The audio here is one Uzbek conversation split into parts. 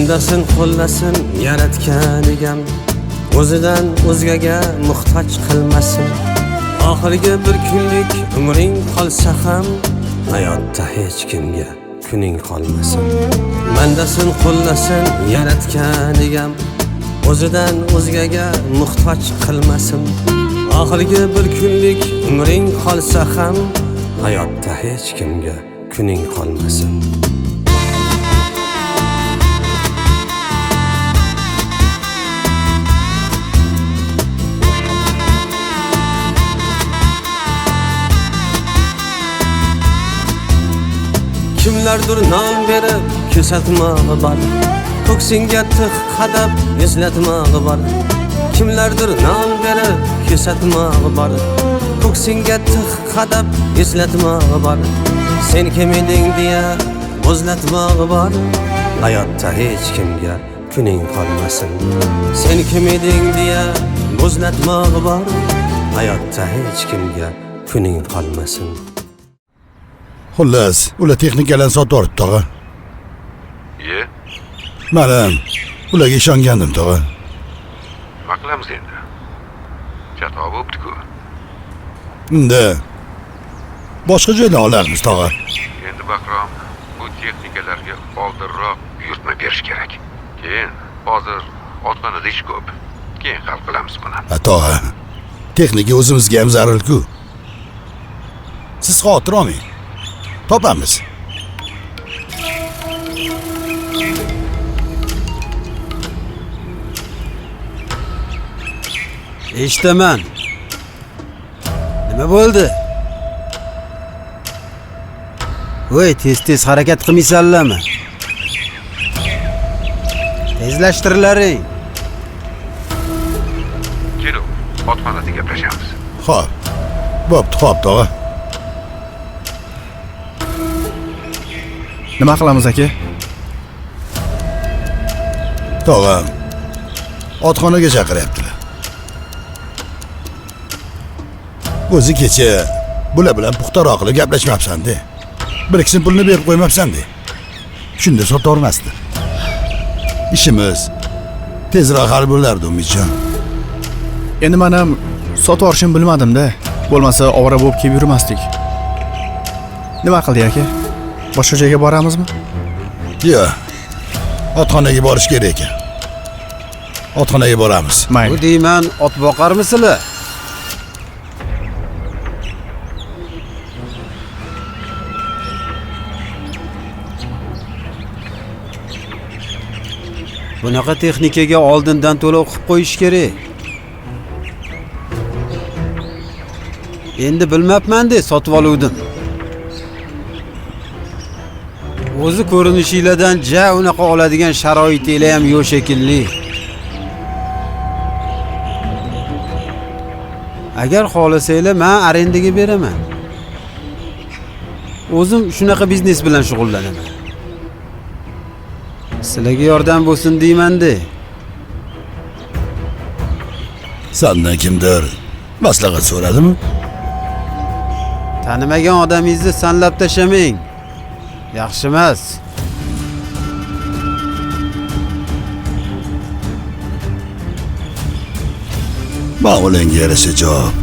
Bandasin qo'llasin yaratgan egam, o'zidan o'zgaga muhtoj qilmasin. Oxirgi bir kunlik umring qolsa ham, hayotda hech kimga kuning qolmasin. Bandasin qo'llasin yaratgan egam, o'zidan o'zgaga muhtoj qilmasin. Oxirgi bir kunlik umring qolsa ham, hayotda hech kimga kuning qolmasin. Kimlardir non berib ko'rsatmog'i bor, ko'ksingga tig' qadab eslatmog'i bor. Kimlardir non berib ko'rsatmog'i bor, ko'ksingga tig' qadab eslatmog'i bor. Sen kim eding deya bo'zlatmog'i bor, hayotda hech kimga kuning qolmasin. Sen kim eding deya bo'zlatmog'i bor, hayotda hech kimga kuning qolmasin. Xullas, ular texnikalarni sotib olibdi, tog'a. Ye? Mana ularga ishongandim, tog'a. Nima qilamiz endi? Chatoq bo'pti-ku. Endi boshqa joydan olarmiz, tog'a. Endi Bahrom, bu texnikalarga oldinroq buyurtma berish kerak. Keyin hozir otxonada ish ko'p. Keyin hal qilamiz buni. Ha, tog'a. Texnika o'zimizga ham zarur-ku. Siz xavotir olmang. Topamiz. Eshitaman. Nima bo'ldi? Voy, tez-tez harakat qilmaysanlarmi? Tezlashtirlaring. Keling, otxonada gaplashamiz. Xo'p. Bo'pti, xo'p, tog'a. Nima qilamiz aka? Tog'am, otxonaga chaqiryaptilar. O'zi kecha bular bilan puxtaroq qilib gaplashmabsan-de. Bir ikki pulni berib qo'ymabsan-de. Shunda sotormasdi. Ishimiz tezroq hal bo'lardi, Umidjon. Endi men ham sotib olishimni bilmadim-da. Bo'lmasa ovora bo'lib kelib yurmasdik. Nima qildik aka? Boshqa joyga boramizmi? Yo'q. Otxonaga borish kerak ekan. Otxonaga boramiz. Mayli. Bu deyman, ot boqarmisizlar? Bunaqa texnikaga oldindan to'lov qilib qo'yish kerak. Endi bilmabman-de, sotib oluvdim. O'zi ko'rinishinglardan ja unaqa oladigan sharoitinglar ham yo'q shekilli. Agar xohlasanglar, men arendaga beraman. O'zim shunaqa biznes bilan shug'ullanaman. Sizlarga yordam bo'lsin deyman-de. Sandan kimdir maslahat so'radimi? Tanimagan odamingizni sanlab tashamang. Yaxshi emas. Ma'qulingga yarasha javob.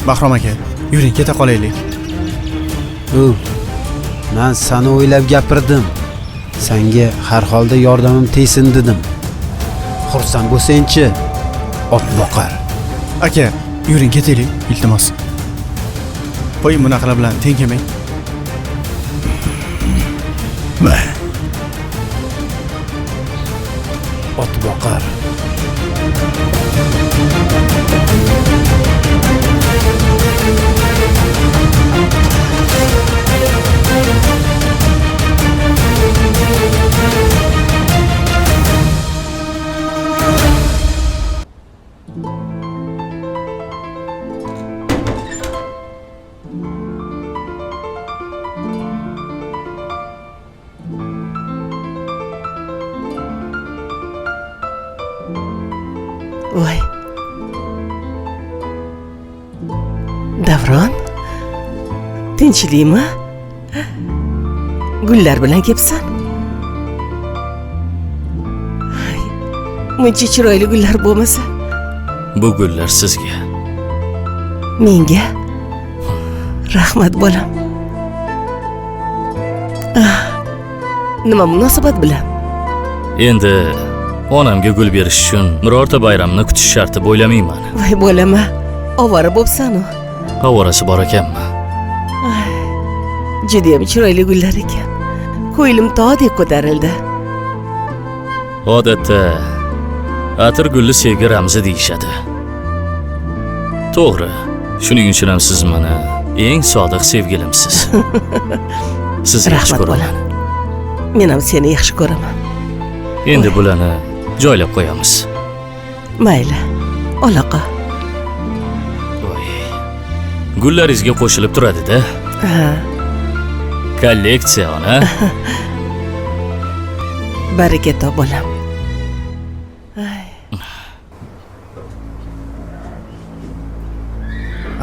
Bahrom aka, yuring keta qolaylik. U, men seni o'ylab gapirdim. Senga har holda yordamim tegsin dedim. Xursand bo'lsang-chi, ot boqar. Aka, yuring ketaylik, iltimos. Qo'ying bunaqalar bilan teng kelmang. Ot boqar. Voy. Davron, tinchlikmi? Gullar bilan kelibsan? Muncha chiroyli gullar bo'lmasa. Bu gullar sizga. Menga? Rahmat bolam. Nima munosabat bilan? Endi onamga gul berish uchun birorta bayramni kutish sharti bo'ylamayman. Voy bolama, ovora bo'psan-u. Ovorasi bor ekanmi? Judayam chiroyli gullar ekan. Ko'nglim tog'dek ko'tarildi. Odatda atir gulli sevgi ramzi deyishadi. To'g'ri. Shuning uchun ham siz meni eng sodiq sevgilimsiz. Sizni yaxshi ko'raman. Men ham seni yaxshi ko'raman. Endi bularni joylab qo'yamiz. Mayli, aloqa. Voy. Gullaringizga qo'shilib turadi-da. Ha. Kolleksiya, ona. Baraka top, bolam.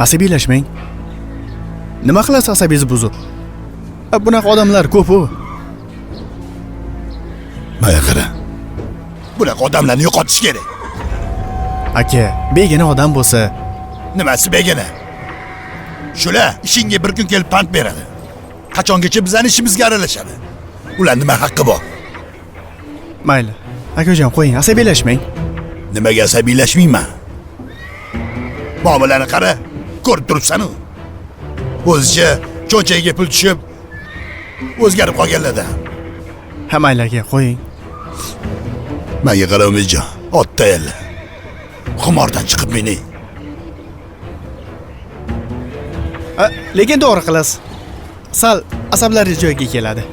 Asabiylashmang. Nima qilasiz asabingizni buzib? Bunaqa odamlar ko'p-u. Maya qara. Bunaqa odamlarni yo'qotish kerak. Aka, begona odam bo'lsa, nimasi begona? Shular ishingga bir kun kelib pand beradi. Qachongacha bizning ishimizga aralashadi? Ular nima haqqi bor? Mayli. Akajon, qo'ying, asabiylashmang. Nimaga asabiylashmayman? Muomalani qara, ko'rib turibsan-u. O'zicha cho'nchagiga pul tushib o'zgarib qolganlardan. Ha, mayli aka, qo'ying. Menga qara Umidjon, otda yalla. Xumordan chiqib meni. Lekin to'g'ri qilasiz. Sal asablaringiz joyiga keladi.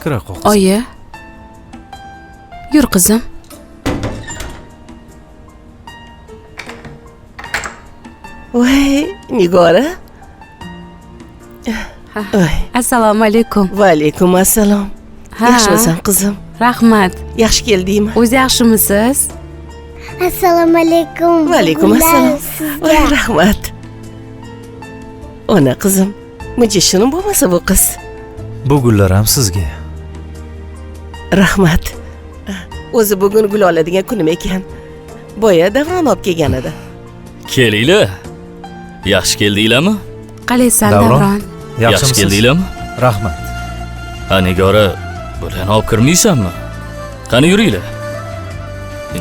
Kira qo'y. Oyi. Yur qizim. Voy, Nigora. Assalomu alaykum. Va alaykum assalom. Yaxshimisan qizim? Rahmat. Yaxshi keldingmi? O'zi yaxshimisiz? Assalomu alaykum. Va alaykum assalom. Voy, rahmat. Ona qizim, muncha shirin bo'lmasa bu qiz. Bu gullar ham sizga. Rahmat. O'zi bugun gul oladigan kunim ekan. Boya Davron olib kelgan edi. Kelinglar. Yaxshi keldinglarmi? Qalaysan Davron? Yaxshi keldinglarmi? Rahmat. Ha, Nigora, bularni olib kirmaysanmi? Qani yuringlar.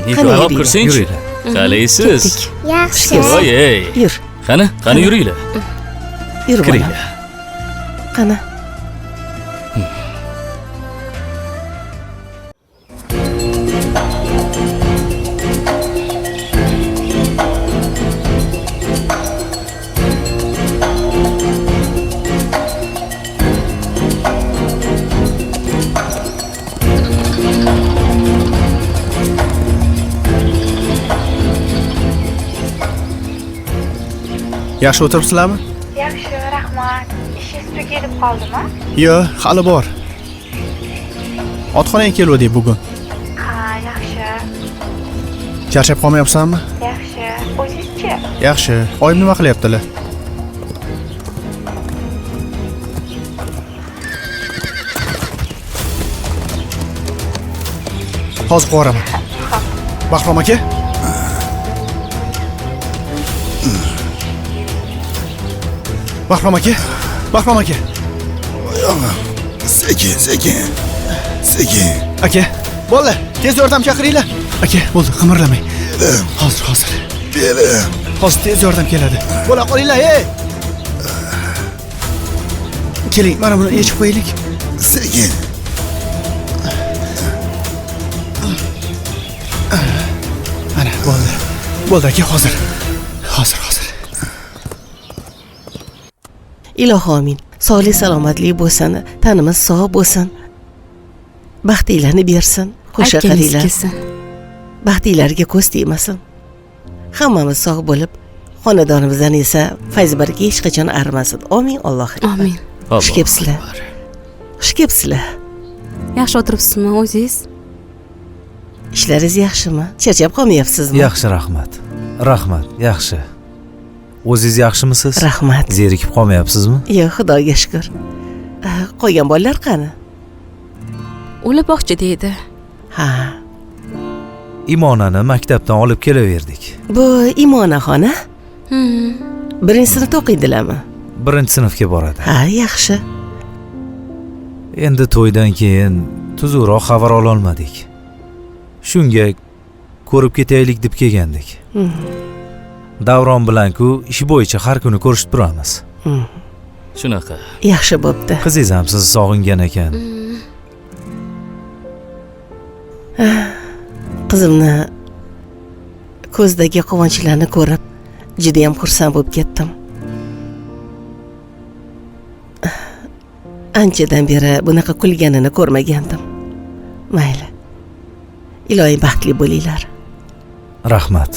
Nigora olib kirsangchi. Yuringlar. Qalaysiz? Yaxshi. Voy, ey. Yur. Qani, qani yuringlar. Yur bolam. Qani. Yaxshi o'tiribsizlarmi? Yaxshi, rahmat. Ishingiz tugab qoldimi? Yo'q, hali bor. Otxonaga keluvdik bugun. Ha, yaxshi. Charchab qolmayapsanmi? Yaxshi. O'zingizchi? Yaxshi. Oyim nima qilyaptilar? Hozir qo'raman. Bahrom aka? Bahrom aka, Bahrom aka. Sekin, sekin. Sekin. Aka, bo'ldi. Tez yordam chaqiringlar. Aka, bo'ldi, qimirlamang. Hozir, hozir. Belim. Hozir tez yordam keladi. Bo'la qolinglar, ey. Keling, mana buni yechib qo'yaylik. Sekin. Mana, bo'ldi. Bo'ldi aka, hozir. Hozir, hozir. Ilohi amin. Sog'lik salomatlik bo'lsin, tanimiz sog' bo'lsin. Baxtinglarni bersin, qo'sha qaringlar. Baxtinglarga ko'z tegmasin. Hammamiz sog' bo'lib, xonadonimizdan esa fayz baraka hech qachon arimasin. Amin, Alloh. Amin. Xush kelibsizlar. Xush kelibsizlar. Yaxshi o'tiribsizmi o'zingiz? Ishlaringiz yaxshimi? Charchab qolmayapsizmi? Yaxshi, rahmat. Rahmat, yaxshi. O'zingiz yaxshimisiz? Rahmat. Zerikib qolmayapsizmi? Yo'q, Xudoga shukr. Qolgan bolalar qani? Ular bog'chada edi. Ha. Imonani maktabdan olib kelaverdik. Bu Imonaxona? Birinchi sinfda o'qiydilarmi? Birinchi sinfga boradi. Ha, yaxshi. Endi to'ydan keyin tuzukroq xabar ola olmadik. Shunga ko'rib ketaylik deb kelgandik. Davron bilan-ku ish bo'yicha har kuni ko'rishib turamiz. Shunaqa. Yaxshi bo'pti. Qizingiz ham sizni sog'ingan ekan. Qizimni ko'zdagi quvonchlarni ko'rib juda ham xursand bo'lib ketdim. Anchadan beri bunaqa kulganini ko'rmagandim. Mayli. Iloyim baxtli bo'linglar. Rahmat.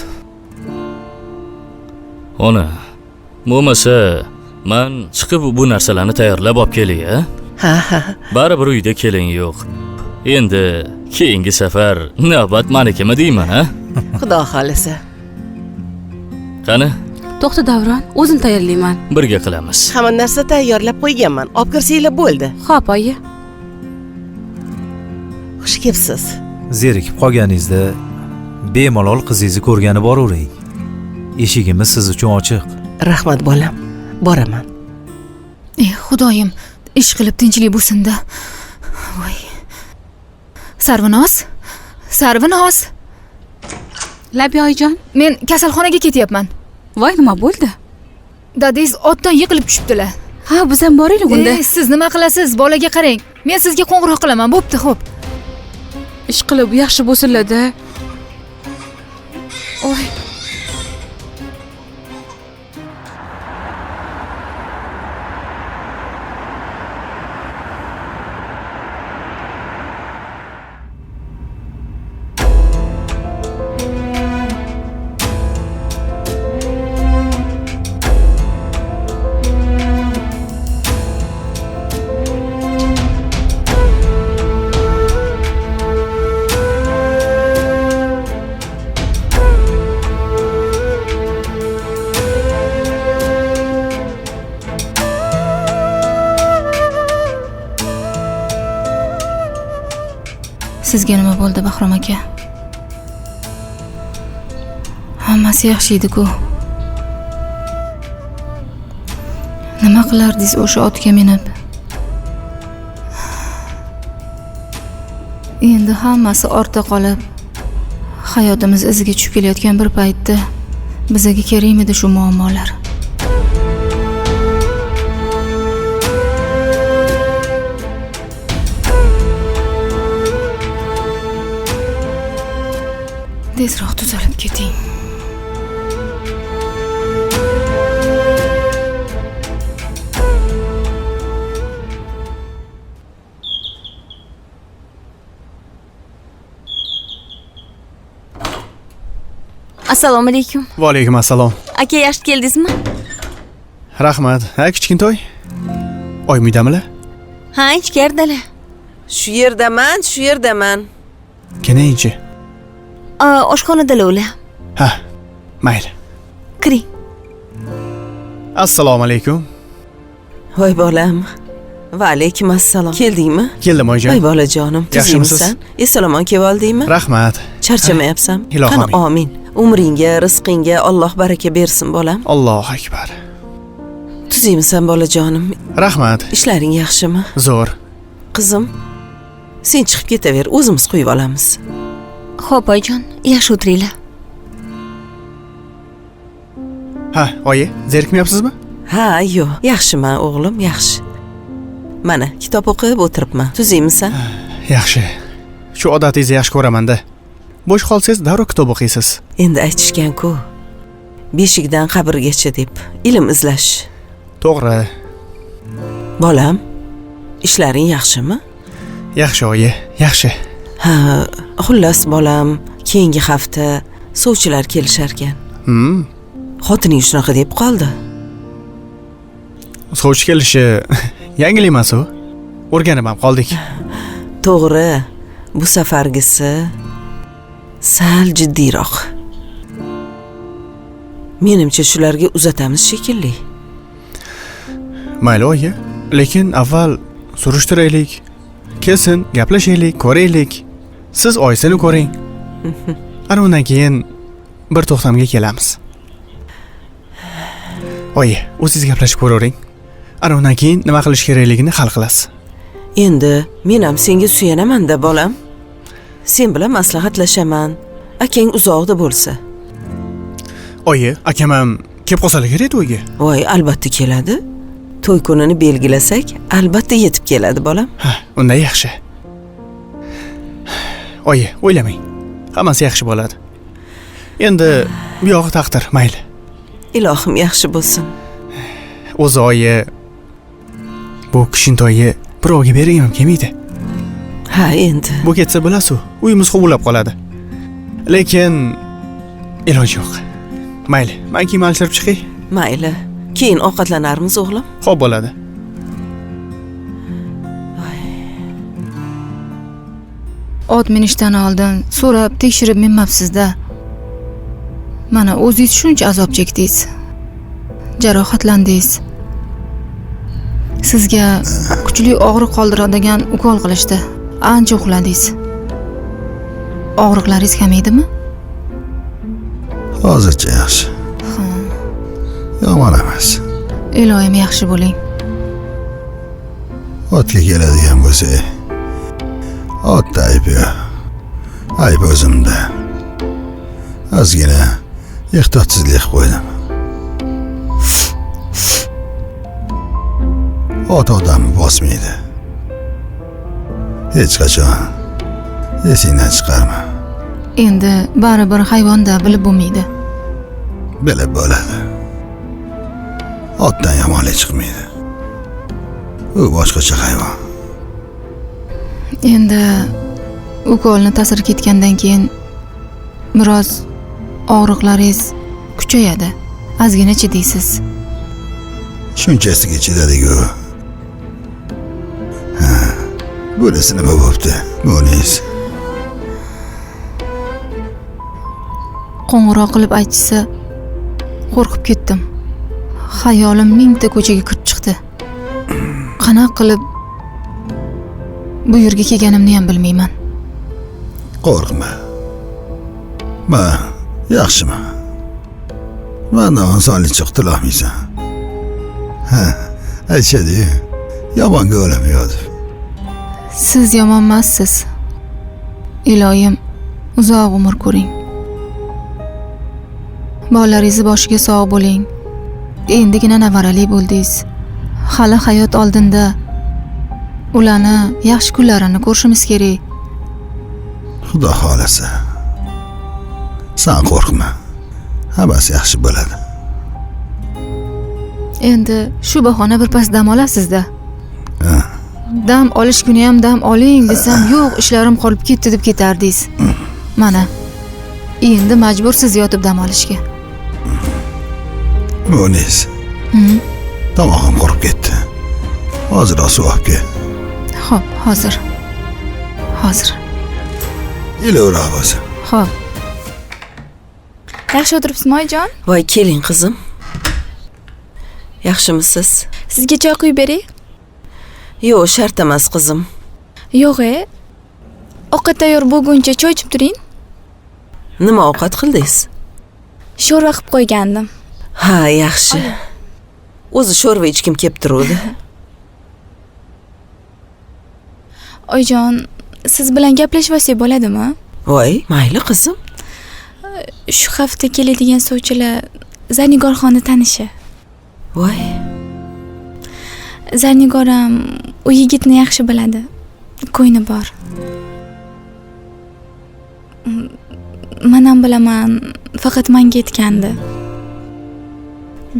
Ona, bo'lmasa men chiqib bu narsalarni tayyorlab olib kelay, a? Ha, ha. Baribir uyda kelin yo'q. Endi keyingi safar navbat menikimi deyman, a? Xudo xolasa. Qani? To'xta Davron, o'zim tayyorlayman. Birga qilamiz. Hamma narsa tayyorlab qo'yganman. Olib kirsanglar bo'ldi. Xo'p, oyi. Xush kelibsiz. Zerikib qolganingizda bemalol qizingizni ko'rgani boravering. Eshigimiz siz uchun ochiq. Rahmat bolam, boraman. Ey Xudoyim, ish qilib tinchlik bo'lsin-da. Voy. Sarvinoz? Sarvinoz! Labi oyijon, men kasalxonaga ketyapman. Voy, nima bo'ldi? Dadangiz otdan yiqilib tushibdilar. Ha, biz ham boraylik unda. Siz nima qilasiz? Bolaga qarang. Men sizga qo'ng'iroq qilaman. Bo'pti, xo'p. Ish qilib yaxshi bo'lsinlar-da. Oy. Sizga nima bo'ldi, Bahrom aka? Hammasi yaxshi edi-ku. Nima qilardingiz o'sha otga minib? Endi hammasi ortda qolib, hayotimiz iziga tushib kelayotgan bir paytda bizga kerakmidi shu muammolar? Tezroq tuzalib keting. Assalomu alaykum. Va alaykum assalom. Aka, yaxshi keldingizmi? Rahmat. Ha, kichkintoy. Oyim uydamilar? Ha, ichkaridalar. Shu yerdaman, shu yerdaman. Kelinchi. Oshxonadalar ular. Ha, mayli. Kiring. Assalomu alaykum. Voy bolam. Va alaykum assalom. Keldingmi? Keldim, oyijon. Voy bolajonim, tuzukmisan? Eson-omon kelib oldingmi? Rahmat. Charchamayapsan? Qani, amin. Umringga, rizqingga Alloh baraka bersin, bolam. Allohu akbar. Tuzukmisan, bolajonim? Rahmat. Ishlaring yaxshimi? Zo'r. Qizim, sen chiqib ketaver, o'zimiz qo'yib olamiz. Xo'p, oyijon, yaxshi o'tiringlar. Ha, oyi, zerikmayapsizmi? Ha, yo'q, yaxshiman, o'g'lim, yaxshi. Mana, kitob o'qib o'tiribman. Tuzukmisan? Yaxshi. Shu odatingizni yaxshi ko'raman-da. Bo'sh qolsangiz darrov kitob o'qiysiz. Endi aytishgan-ku, beshikdan qabrgacha deb ilm izlash. To'g'ri. Bolam, ishlaring yaxshimi? Yaxshi, oyi, yaxshi. Ha, xullas bolam, keyingi hafta sovchilar kelishar ekan. Xotining shunaqa deb qoldi. Sovchi kelishi yangilik emas u. O'rganib ham qoldik. To'g'ri, bu safargisi sal jiddiyroq. Menimcha shularga uzatamiz shekilli. Mayli, oyi, lekin avval Surishtiraylik. Kelsin, gaplashaylik, ko'raylik. Siz oyisini ko'ring. Ana undan keyin bir to'xtamga kelamiz. Oyi, o'zingiz gaplashib ko'ravering. Ana undan keyin nima qilish kerakligini hal qilasiz. Endi men ham senga suyanaman-da, bolam. Sen bilan maslahatlashaman. Akang uzoqda bo'lsa. Oyi, akam ham kelib qolsa kerak to'yga. Voy, albatta keladi. To'y kunini belgilasak, albatta yetib keladi, bolam. Ha, unda yaxshi. Oyi, o'ylamang. Hammasi yaxshi bo'ladi. Endi bu yog'i taqdir, mayli. Ilohim yaxshi bo'lsin. O'zi oyi, bu kishintoyni birovga bergim ham kelmaydi. Ha, endi. Bu ketsa bilasiz, uyimiz huvillab qoladi. Lekin iloj yo'q. Mayli, men kiyim alishtirib chiqay. Mayli. Keyin ovqatlanarmiz, o'g'lim. Xo'p bo'ladi. Ot minishdan oldin so'rab, tekshirib minmabsiz-da. Mana o'zingiz shuncha azob chekdingiz. Jarohatlandingiz. Sizga kuchli og'riq qoldiradigan ukol qilishdi. Ancha uxladingiz. Og'riqlaringiz kamaydimi? Hozircha yaxshi. Yomon emas. Iloyim yaxshi bo'ling. Otga keladigan bo'lsa, otda ayb yo'q. Ayb o'zimda. Ozgina ehtiyotsizlik qilib qo'ydim. Ot odamni bosmaydi. Hech qachon esingdan chiqarma. Endi baribir hayvonda bilib bo'lmaydi. Bilib bo'ladi. Otdan yomonlik chiqmaydi. U boshqacha hayvon. Endi ukolni ta'siri ketgandan keyin biroz og'riqlaringiz kuchayadi. Ozgina chidaysiz. Shunchasiga chidadik-ku. Ha, bunisi nima bo'pti? Bunis. Qo'ng'iroq qilib aytishsa, qo'rqib ketdim. Xayolim mingta ko'chaga kirib chiqdi. Qanaqa qilib bu yerga kelganimni ham bilmayman. Qo'rqma. Men yaxshiman. Mendan osonlikcha qutulolmaysan. Ha, aytishadi-yu, yomonga o'lim yo'q deb. Siz yomon emassiz. Iloyim, uzoq umr ko'ring. Bolalaringizni boshiga sog' bo'ling. Endigina nevarali bo'ldingiz. Hali hayot oldinda. Ularni yaxshi kunlarini ko'rishimiz kerak. Xudo xolasa. Sen qo'rqma. Hammasi yaxshi bo'ladi. Endi shu bahona bir pas dam olasiz-da. Dam olish kuni ham dam oling desam, yo'q, ishlarim qolib ketdi deb ketardingiz. Mana. Endi majbursiz yotib dam olishga. Munis. Tomog'im qurib ketdi. Hozir suv olib kel. Xo'p, hozir. Hozir. Ilovroq bo'lsin. Xo'p. Yaxshi o'tiribsizmi, oyijon? Voy, keling qizim. Yaxshimisiz? Sizga choy quyib beray? Yo'q, shart emas qizim. Yo'q-e. Ovqat tayyor bo'lguncha choy ichib turing. Nima ovqat qildingiz? Sho'rva qilib qo'ygandim. Ha, yaxshi. O'zi sho'rva ichkim kelib turuvdi. Oyijon, siz bilan gaplashib olsak bo'ladimi? Voy, mayli qizim. Shu hafta keladigan sovchilar Zarnigorxonni tanishi. Voy. Zarnigor ham u yigitni yaxshi biladi. Ko'ngli bor. Men ham bilaman, faqat menga aytgandi.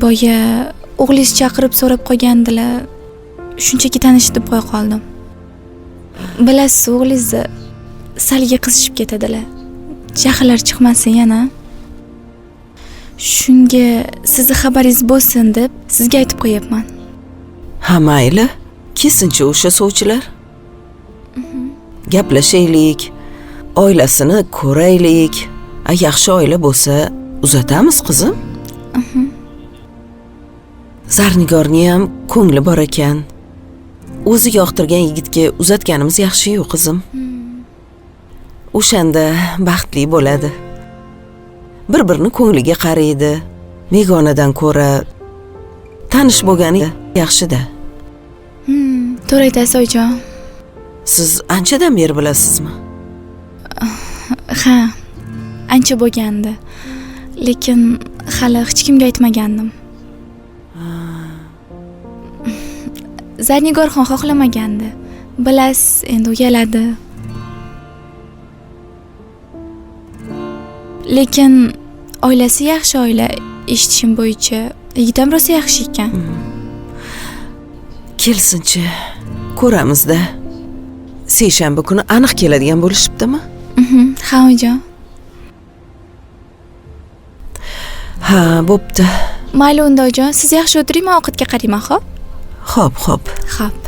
Boya o'g'lingiz chaqirib so'rab qolgandilar. Shunchaki tanish deb qo'ya qoldim. Bilasiz, o'g'lingizni salga qizishib ketadilar. Jahllar chiqmasin yana. Shunga sizni xabaringiz bo'lsin deb sizga aytib qo'yapman. Ha, mayli. Kelsinchi o'sha sovchilar. Gaplashaylik, oilasini ko'raylik. Yaxshi oila bo'lsa, uzatamiz qizim. Zarnigorni ham ko'ngli bor ekan. O'zi yoqtirgan yigitga uzatganimiz yaxshi-yu, qizim. O'shanda baxtli bo'ladi. Bir-birini ko'ngliga qaraydi. Begonadan ko'ra tanish bo'lgani yaxshi-da. To'g'ri aytasiz, oyijon. Siz anchadan beri bilasizmi? Ha, ancha bo'lgandi. Lekin hali hech kimga aytmagandim. Zarnigorxon xohlamagandi. Bilasiz, endi uyaladi. Lekin oilasi yaxshi oila, eshitishim bo'yicha yigit ham rosa yaxshi ekan. Kelsinchi, ko'ramiz-da. Seshanba kuni aniq keladigan bo'lishibdimi? Ha, oyijon. Ha, bo'pti. Mayli unda oyijon, siz yaxshi o'tiring, men ovqatga qarayman, xo'p? Xo'p, xo'p. Xo'p.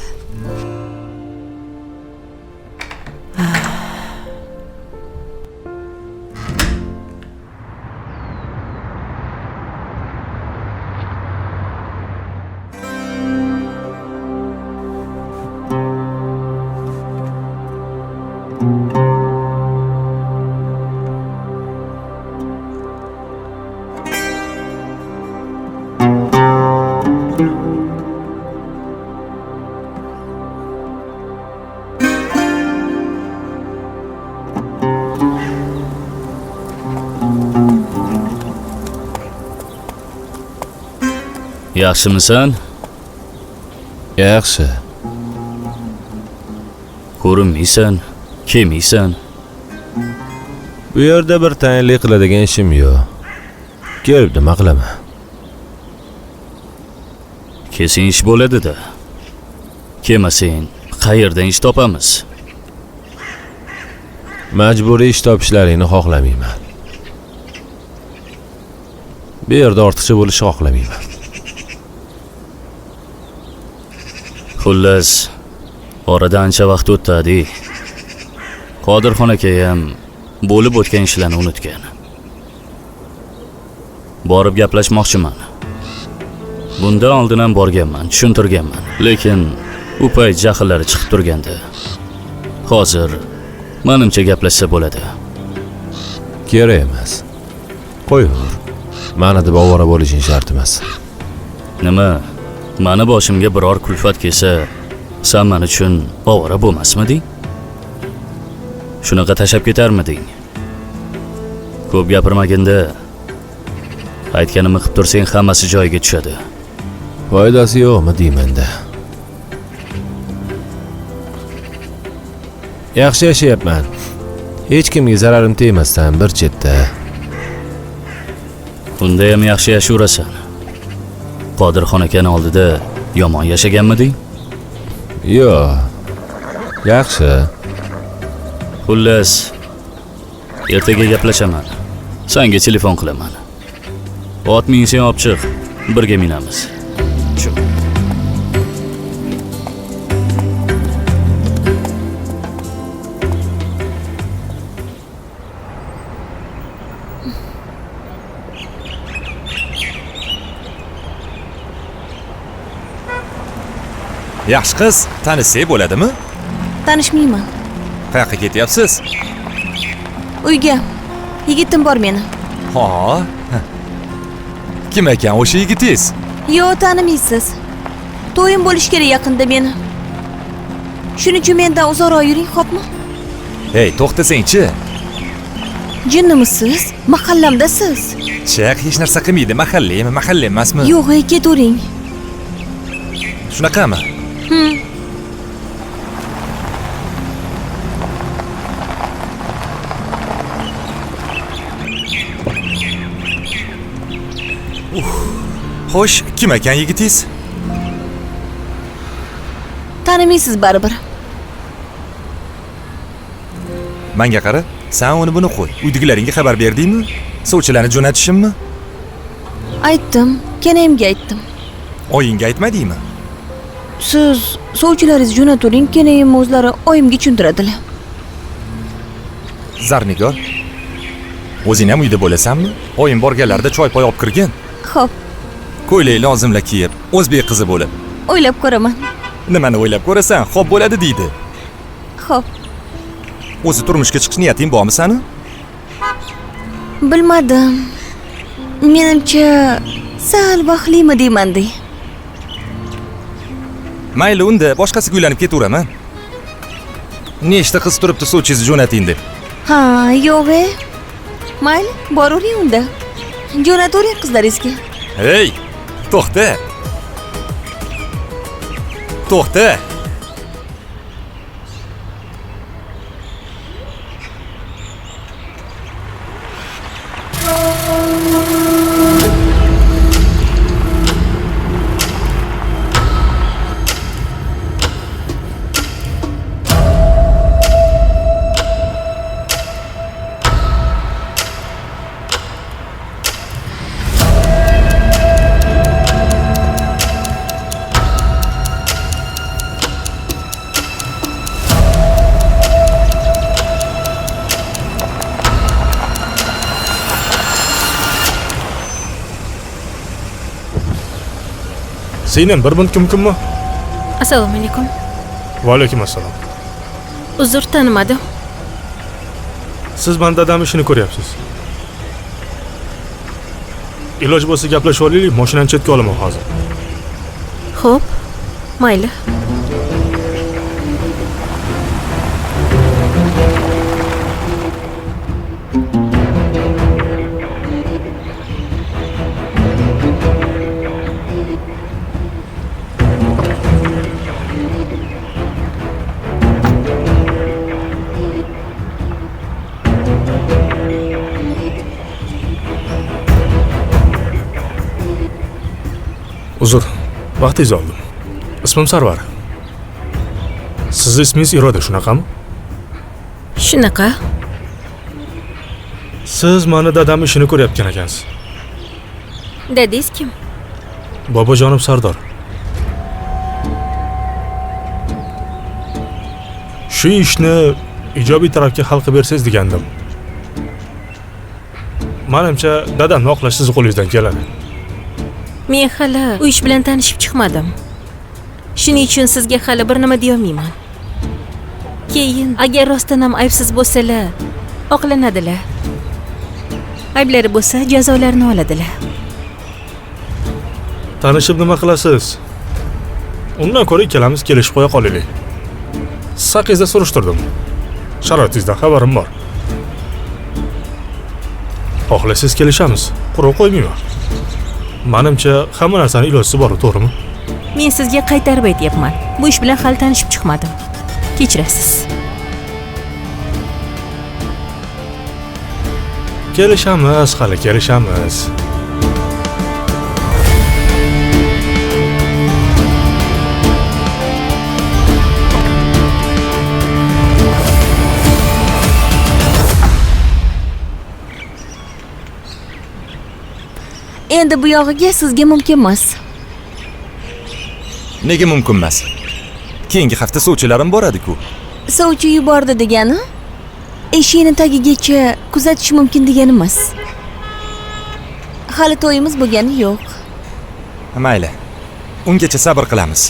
Yaxshimisan? Yaxshi. Ko'rinmaysan, kelmaysan. Bu yerda bir tayinli qiladigan ishim yo'q. Kelib nima qilaman? Kelsang ish bo'ladi-da. Kelmasang qayerdan ish topamiz? Majburiy ish topishlaringni xohlamayman. Bu yerda ortiqcha bo'lishni xohlamayman. Xullas, oradan ancha vaqt o'tdi, adi. Qodirxon aka ham bo'lib o'tgan ishlarni unutgan. Borib gaplashmoqchiman. Bundan oldin ham borganman, tushuntirganman. Lekin u payt jahllari chiqib turgandi. Hozir menimcha gaplashsa bo'ladi. Kerak emas. Qo'yaver. Mani deb ovora bo'lishing shart emas. Nima? Mani boshimga biror kulfat kelsa, sen men uchun ovora bo'lmasmiding? Shunaqa tashab ketarmiding? Ko'p gapirmaginda, aytganimni qilib tursang hammasi joyiga tushadi. Foydasi yo'qmi deyman-da. Yaxshi yashayapman. Hech kimga zararim tegmasdan bir chetda. Unda ham yaxshi yashayverasan. Qodirxon akani oldida yomon yashaganmiding? Yo'q. Yaxshi. Xullas, ertaga gaplashaman. Senga telefon qilaman. Ot minsang olib chiq, birga minamiz. Shu. Yaxshi qiz, tanishsak bo'ladimi? Tanishmayman. Qayoqqa ketyapsiz? Uyga. Yigitim bor meni. Ha. Kim ekan o'sha yigitingiz? Yo'q, tanimaysiz. To'yim bo'lish kerak yaqinda meni. Shuning uchun mendan uzoqroq yuring, xo'pmi? Hey, to'xtasang-chi. Jinnimisiz? Mahallamdasiz. Chiq, hech narsa qilmaydi. Mahallami, mahalla emasmi? Yo'q, ketavering. Shunaqami? Xo'sh, kim ekan yigitingiz? Tanimaysiz baribir. Menga qara, sen uni buni qo'y. Uydagilaringga xabar berdingmi? Sovchilarni jo'natishimmi? Aytdim, kenayimga aytdim. Oyingga aytmadingmi? Siz sovchilaringizni jo'naturing, kenayim o'zlari oyimga tushuntiradilar. Zarnigor, o'zing ham uyda bo'lasanmi? Oyim borganlarida choy poy olib kirgin. Xo'p. Ko'ylak lozimla kiyib, o'zbek qizi bo'lib. O'ylab ko'raman. Nimani o'ylab ko'rasan, xo'p bo'ladi deydi. Xo'p. O'zi turmushga chiqish niyating bormi sani? Bilmadim. Menimcha sal vaqtlimi deyman-da. Mayli unda boshqasiga uylanib ketaveraman. Nechta qiz turibdi sovchingizni jo'nating deb. Ha, yo'q. Mayli, boravering unda. Jo'natavering qizlaringizga. Hey, to'xta. To'xta. Singlim, bir minut mumkinmi? Assalomu alaykum. Va alaykum assalom. Uzr, tanimadim. Siz meni dadam ishini ko'ryapsiz. Iloj bo'lsa gaplashib olaylik, mashinani chetga olaman hozir. Xo'p, mayli. Uzr, vaqtingizni oldim. Ismim Sarvar. Sizni ismingiz Iroda, shunaqami? Shunaqa. Siz meni dadam ishini ko'rayotgan ekansiz. Dadangiz kim? Bobojonim Sardor. Shu ishni ijobiy tarafga hal qilib bersangiz degandim. Menimcha, dadamni oqlash sizni qo'lingizdan keladi. Men hali u ish bilan tanishib chiqmadim. Shuning uchun sizga hali bir nima deya olmayman. Keyin agar rostdan ham aybsiz bo'lsalar, oqlanadilar. Ayblari bo'lsa, jazolarini oladilar. Tanishib nima qilasiz? Undan ko'ra ikkalamiz kelishib qo'ya qolaylik. Siz haqingizda surishtirdim. Sharoitingizdan xabarim bor. Xohlasangiz kelishamiz. Quruq qo'ymayman. Menimcha, hamma narsani ilojisi bor, to'g'rimi? Men sizga qaytarib aytyapman. Bu ish bilan hali tanishib chiqmadim. Kechirasiz. Kelishamiz, hali kelishamiz. Endi bu yog'iga sizga mumkin emas. Nega mumkin emas? Keyingi hafta sovchilarim boradi-ku. Sovchi yubordi degani eshikni tagigacha kuzatish mumkin degani emas. Hali to'yimiz bo'lgani yo'q. Mayli. Ungacha sabr qilamiz.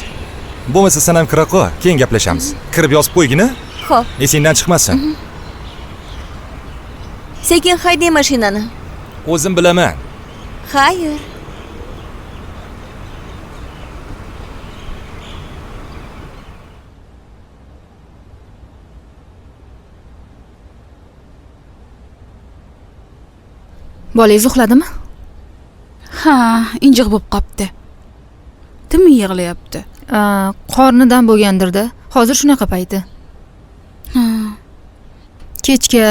Bo'lmasa sen ham kira qol, keyin gaplashamiz. Kirib yozib qo'ygin-a? Xo'p. Esingdan chiqmasin. Sekin haydang mashinani. O'zim bilaman. Xayr. Bolangiz uxladimi? Ha, injiq bo'lib qopti. Tinmay yig'layapti. Qornidan bo'lgandir-da. Hozir shunaqa payti. Ha. Kechga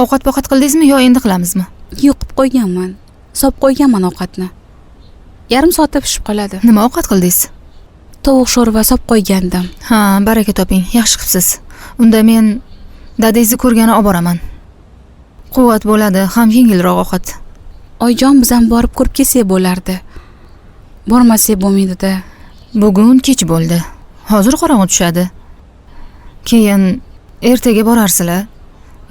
ovqat-poqat qildingizmi yo endi qilamizmi? Yo'q, qilib qo'yganman. Sop qo'yganman ovqatni. Yarim soatda pishib qoladi. Nima ovqat qildingiz? Tovuq sho'rva sop qo'ygandim. Ha, baraka toping, yaxshi qilibsiz. Unda men dadangizni ko'rgani olib boraman. Quvvat bo'ladi, ham yengilroq ovqat. Oyjon, biz ham borib ko'rib kelsak bo'lardi. Bormasak bo'lmaydi-da. Bugun kech bo'ldi. Hozir qorong'i tushadi. Keyin ertaga borarsizlar.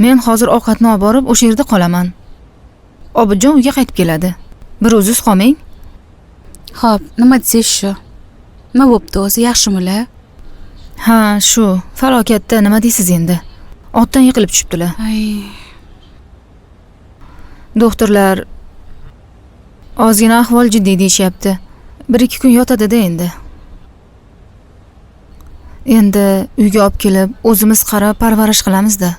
Men hozir ovqatni olib borib o'sha yerda qolaman. Obidjon uyga qaytib keladi. Bir o'zingiz qolmang. Xo'p, nima desangiz shu. Nima bo'pti o'zi, yaxshimilar? Ha, shu falokatda nima deysiz endi? Otdan yiqilib tushibdilar. Ay. Doktorlar ozgina ahvol jiddiy deyishyapti. 1-2 kun yotadi-da endi. Endi uyga olib kelib, o'zimiz qarab parvarish qilamiz-da.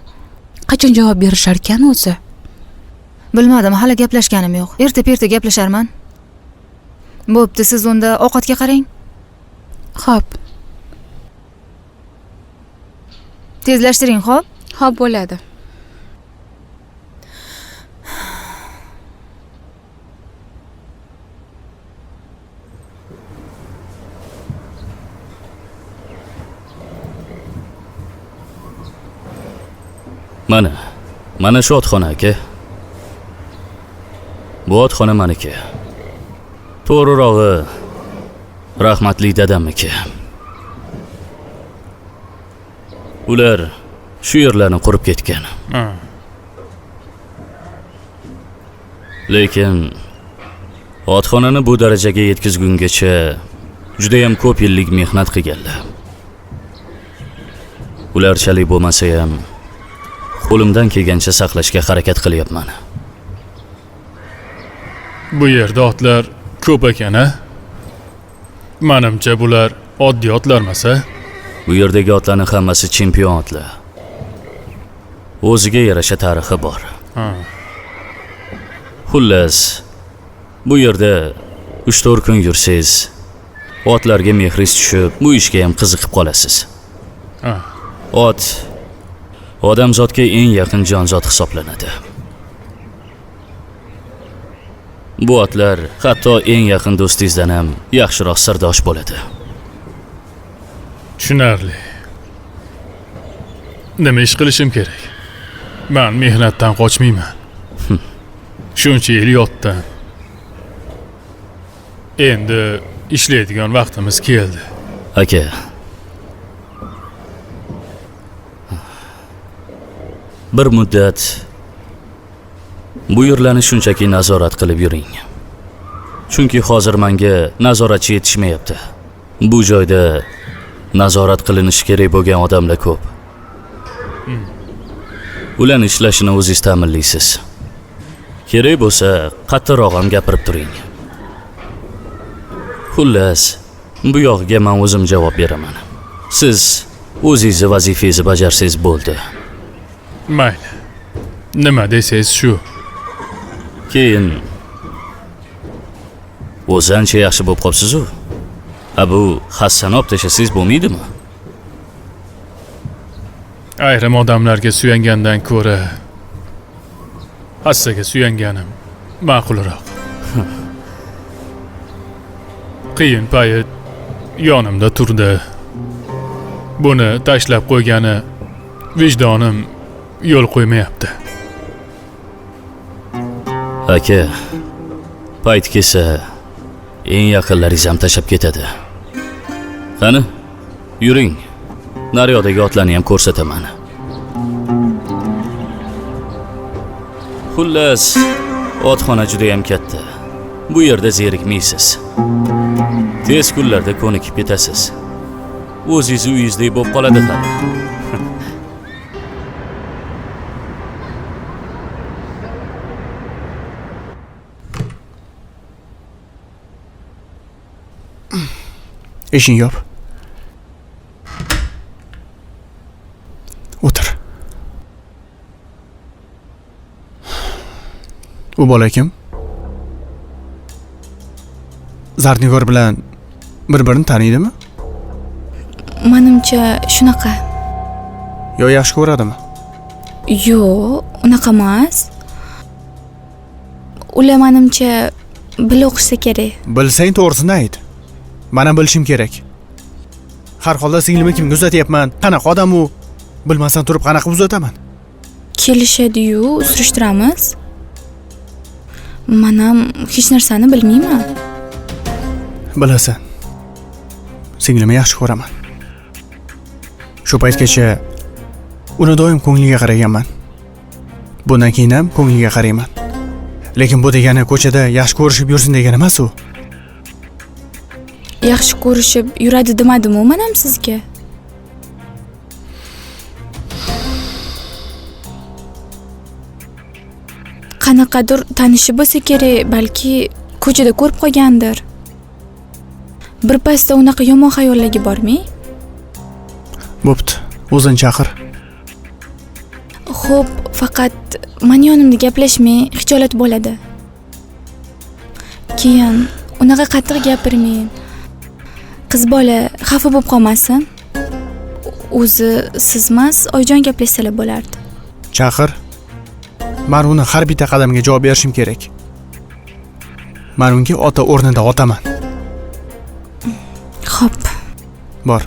Qachon javob berishar ekan o'zi? Bilmadim, hali gaplashganim yo'q. Erta-perta gaplasharman. Bo'pti, siz unda ovqatga qarang. Xo'p. Tezlashtiring, xo'p? Xo'p, bo'ladi. Mana shu otxona aka. Bu otxona meniki. To'g'rirog'i rahmatli dadamniki. Ular shu yerlarni qurib ketgan. Lekin otxonani bu darajaga yetkazgungacha juda ham ko'p yillik mehnat qilganlar. Ularchalik bo'lmasa ham qo'limdan kelgancha saqlashga harakat qilyapman. Bu yerda otlar ko'p ekan, a? Menimcha bular oddiy otlar emas, a? Bu yerdagi otlarning hammasi chempion otlar. O'ziga yarasha tarixi bor. Xullas, bu yerda 3-4 kun yursangiz, otlarga mehringiz tushib, bu ishga ham qiziqib qolasiz. Ot odamzodga eng yaqin jonzot hisoblanadi. Bu otlar hatto eng yaqin do'stingizdan ham yaxshiroq sirdosh bo'ladi. Tushunarli. Nima ish qilishim kerak? Men mehnatdan qochmayman. Shuncha yil yotdim. Endi ishlaydigan vaqtimiz keldi. Aka, bir muddat bu yerlarni shunchaki nazorat qilib yuring. Chunki hozir menga nazoratchi yetishmayapti. Bu joyda nazorat qilinishi kerak bo'lgan odamlar ko'p. Ularning ishlashini o'zingiz ta'minlaysiz. Kerak bo'lsa, qattiqroq ham gapirib turing. Xullas, bu yog'iga men o'zim javob beraman. Siz o'zingizni vazifangizni bajarsangiz bo'ldi. Mayli. Nima desangiz shu. Keyin o'zi ancha yaxshi bo'lib qolibsiz-u. Ha, bu hassani olib tashlasangiz bo'lmaydimi? Ayrim odamlarga suyangandan ko'ra hassaga suyanganim ma'qulroq. Qiyin payt yonimda turdi. Buni tashlab qo'ygani vijdonim yo'l qo'ymayapti. Aka, payt kelsa eng yaqinlaringiz ham tashlab ketadi. Qani, yuring. Naryoqdagi otlarni ham ko'rsataman. Xullas, otxona juda ham katta. Bu yerda zerikmaysiz. Tez kunlarda ko'nikib ketasiz. O'zingiz uyingizdek bo'lib qoladi hali. Eshikni yop. O'tir. U bola kim? Zarnigor bilan bir-birini taniydimi? Menimcha shunaqa. Yo yaxshi ko'radimi? Yo'q, unaqa emas. Ular menimcha birga o'qishsa kerak. Bilsang to'g'risini ayt. Mana bilishim kerak. Har holda singlimni kimga uzatyapman? Qanaqa odam u? Bilmasdan turib qanaqa uzataman? Kelishadi-yu, surishtiramiz. Men ham hech narsani bilmayman. Bilasan. Singlimni yaxshi ko'raman. Shu paytgacha uni doim ko'ngliga qaraganman. Bundan keyin ham ko'ngliga qarayman. Lekin bu degani ko'chada yaxshi ko'rishib yursin degani emas u. Yaxshi ko'rishib yuradi demadim-u men ham sizga. Qanaqadir tanishi bo'lsa kerak, balki ko'chada ko'rib qolgandir. Bir pasda unaqa yomon xayollarga bormang. Bo'pti, o'zini chaqir. Xo'p, faqat meni yonimda gaplashmang, xijolat bo'ladi. Keyin unaqa qattiq gapirmang. Qiz bola xafa bo'lib qolmasin. O'zi sizmas, Oyjon gaplashsalar bo'lardi. Chaqir. Men uni har bitta qadamga javob berishim kerak. Men unga ota o'rnida otaman. Xo'p. Bor.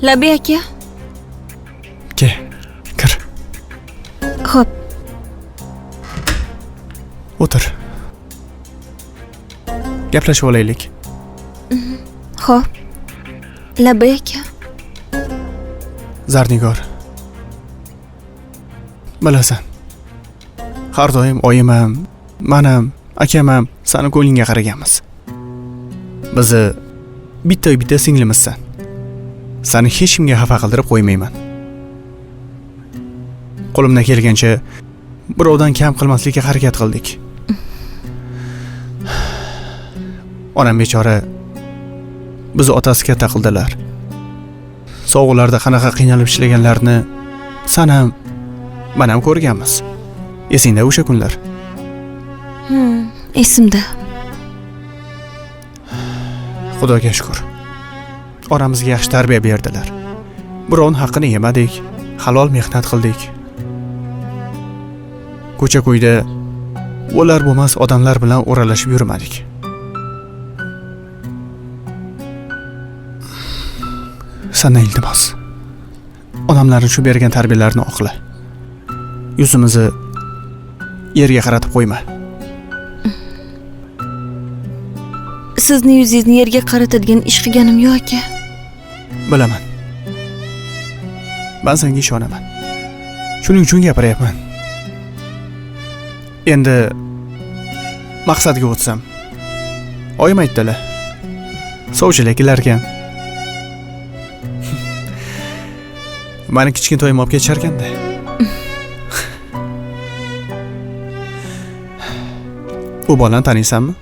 Labay aka. Ke, kir. Xo'p. O'tir. Gaplashib olaylik. Xo'p. Labay aka. Zarnigor. Bilasan. Har doim oyim ham, men ham, akam ham seni ko'nglingga qaraganmiz. Bizni bitta-bitta singlimizsan. Seni hech kimga xafa qildirib qo'ymayman. Qo'limdan kelgancha birovdan kam qilmaslikka harakat qildik. Onam bechora bizni otasi katta qildilar. Sovg'alarda qanaqa qiynalib ishlaganlarini san ham, men ham ko'rganmiz. Esingda o'sha kunlar? Esimda. Xudoga shukr. Oramizga yaxshi tarbiya berdilar. Birovning haqqini yemadik, halol mehnat qildik. Ko'cha-ko'yda bo'lar bo'lmas odamlar bilan o'ralashib yurmadik. Sandan iltimos. Onamlarning shu bergan tarbiyalarini oqla. Yuzimizni yerga qaratib qo'yma. Sizni yuzingizni yerga qaratadigan ish qilganim yo'q aka. Bilaman. Men senga ishonaman. Shuning uchun gapiryapman. Endi maqsadga o'tsam. Oyim aytdilar. Sovchilar kelarkan. Meni kichkintoyim olib ketisharkan-da. U bolani taniysanmi?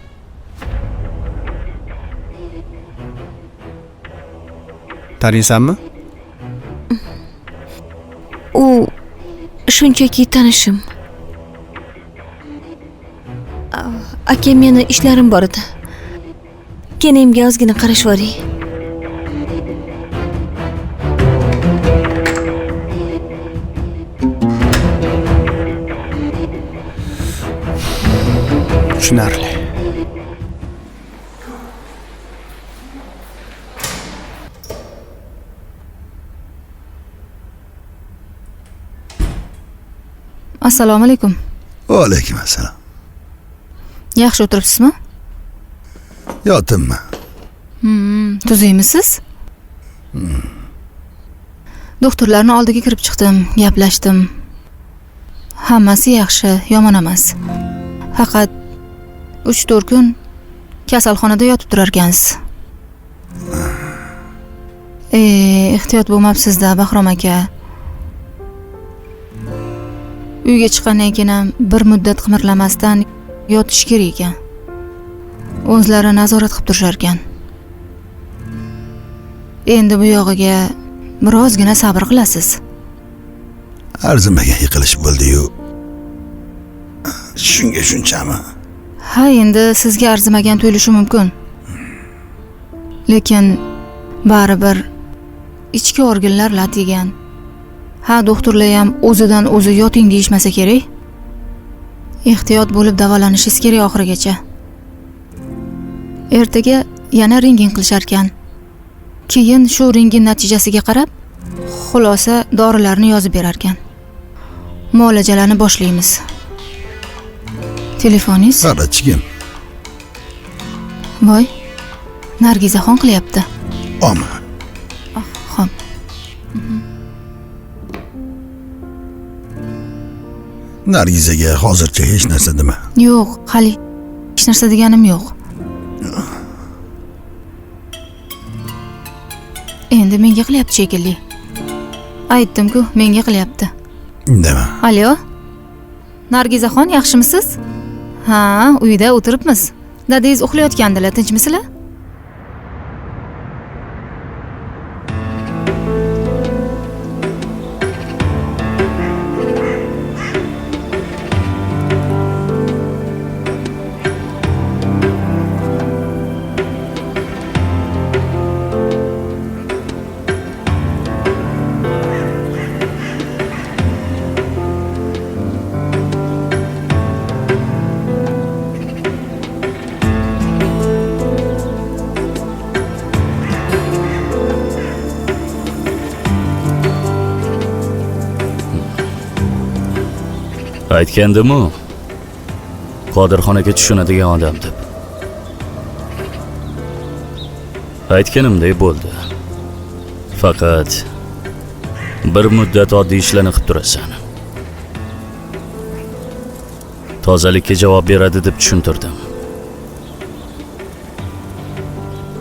Taniysanmi? U shunchaki tanishim. Aka, meni ishlarim bor edi. Kelinimga ozgina qarashib yuboring. Tushunarli. Assalomu alaykum. Va alaykum assalom. Yaxshi o'tiribsizmi? Yotimmi? Tuzukmisiz? Doktorlarning oldiga kirib chiqdim, gaplashdim. Hammasi yaxshi, yomon emas. Faqat 3-4 kun kasalxonada yotib turarkansiz. Ehtiyot bo'lmabsiz-da, Bahrom aka. Uyga chiqqandan keyin ham bir muddat qimirlamasdan yotish kerak ekan. O'zlari nazorat qilib turishar ekan. Endi bu yog'iga birozgina sabr qilasiz. Arzimagan yiqilish bo'ldi-yu. Shunga shunchami? Ha, endi sizga arzimagan tuyulishi mumkin. Lekin baribir ichki organlar lat yegan. Ha, doktorlar ham o'zidan o'zi yoting deyishmasa kerak. Ehtiyot bo'lib davolanishingiz kerak oxirigacha. Ertaga yana rentgen qilishar ekan. Keyin shu rentgen natijasiga qarab xulosa dorilarni yozib berar ekan. Muolajalarni boshlaymiz. Telefoningiz? Qarachigim. Voy, Nargizaxon qilyapti. Oma. Xo'p. Nargizaga hozircha hech narsa dema. Yo'q, hali Hech narsa deganim yo'q. Endi menga qilyapti shekilli. Aytdim-ku, menga qilyapti. Indama. Alo. Nargizaxon, yaxshimisiz? Ha, uyda o'tiribmiz. Dadangiz uxlayotgandilar, tinchmisizlar? Aytgandim-u, Qodirxon aka tushunadigan odam deb. Aytganimdek bo'ldi. Faqat bir muddat oddiy ishlarni qilib turasan. Tozalikka javob beradi deb tushuntirdim.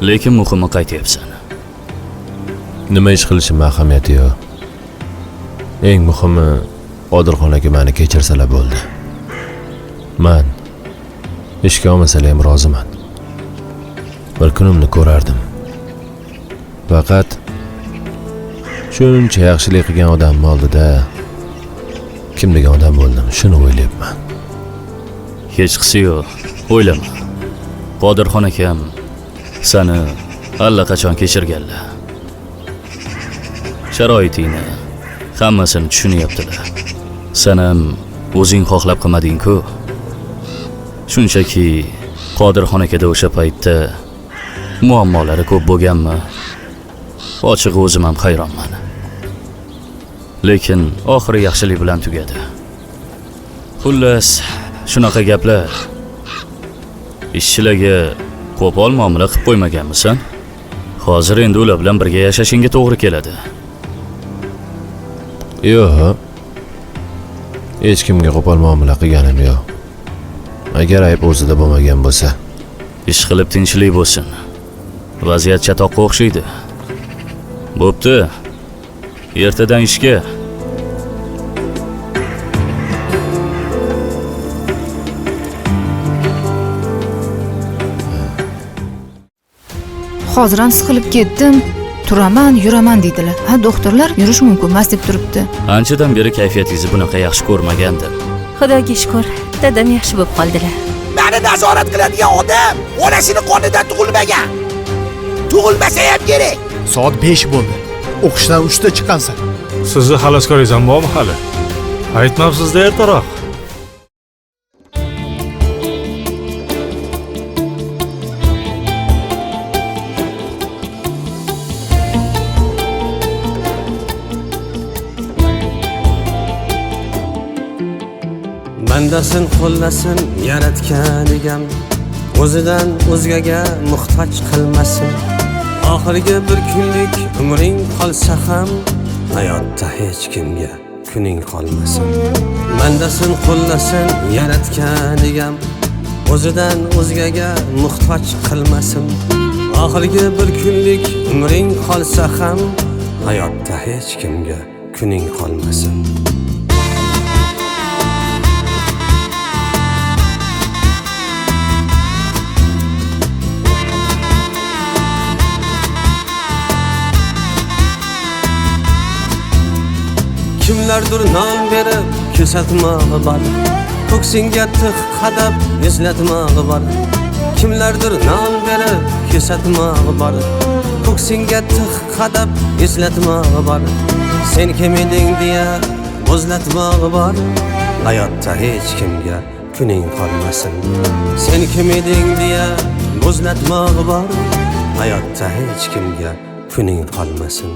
Lekin muhimi qaytyapsan. Nima ish qilishim ahamiyati yo'q. Eng muhimi Qodirxon aka meni kechirsalar bo'ldi. Men ishga olmasalar ham roziman. Bir kunimni ko'rardim. Faqat shuncha yaxshilik qilgan odamning oldida kim degan odam bo'ldim, shuni o'ylayapman. Hechqisi yo'q, o'ylama. Qodirxon akam seni allaqachon kechirganlar. Sharoitingni, hammasini tushunyaptilar. Sen ham o'zing xohlab qilmading-ku. Shunchaki Qodirxon akada o'sha paytda muammolari ko'p bo'lganmi? Ochig'i o'zim ham hayronman. Lekin oxiri yaxshilik bilan tugadi. Xullas, shunaqa gaplar. Ishchilarga qo'pol muomala qilib qo'ymaganmisan? Hozir endi ular bilan birga yashashingga to'g'ri keladi. Yo'q. Hech kimga qo'pol muomala qilganim yo'q. Agar ayb o'zida bo'lmagan bo'lsa, ish qilib tinchlik bo'lsin. Vaziyat chatoqqa o'xshaydi. Bo'pti. Ertadan ishga. Hozir ham siqilib ketdim. Turaman, yuraman deydilar. Ha, doktorlar yurish mumkin emas deb turibdi. Anchadan beri kayfiyatingizni bunaqa yaxshi ko'rmagandim. Xudoga shukr, dadam yaxshi bo'lib qoldilar. Meni nazorat qiladigan odam onasini qornidan tug'ilmagan. Tug'ilmasa ham kerak. Soat 5 bo'ldi. O'qishdan 3 da chiqqansan. Sizni xaloskoringiz ham bormi hali? Aytmabsiz-da ertaroq. Bandasin qo'llasin yaratgan egam, o'zidan o'zgaga muhtoj qilmasin. Oxirgi bir kunlik umring qolsa ham hayotda hech kimga kuning qolmasin. Bandasin qo'llasin yaratgan egam, o'zidan o'zgaga muhtoj qilmasin. Oxirgi bir kunlik umring qolsa ham hayotda hech kimga kuning qolmasin. Kimlardir non berib ko'rsatmog'i bor, ko'ksingga tig' qadab eslatmog'i bor. Kimlardir non berib ko'rsatmog'i bor, ko'ksingga tig' qadab eslatmog'i bor. Sen kim eding deya bo'zlatmog'i bor, hayotda hech kimga kuning qolmasin. Sen kim eding deya bo'zlatmog'i bor, hayotda hech kimga kuning qolmasin.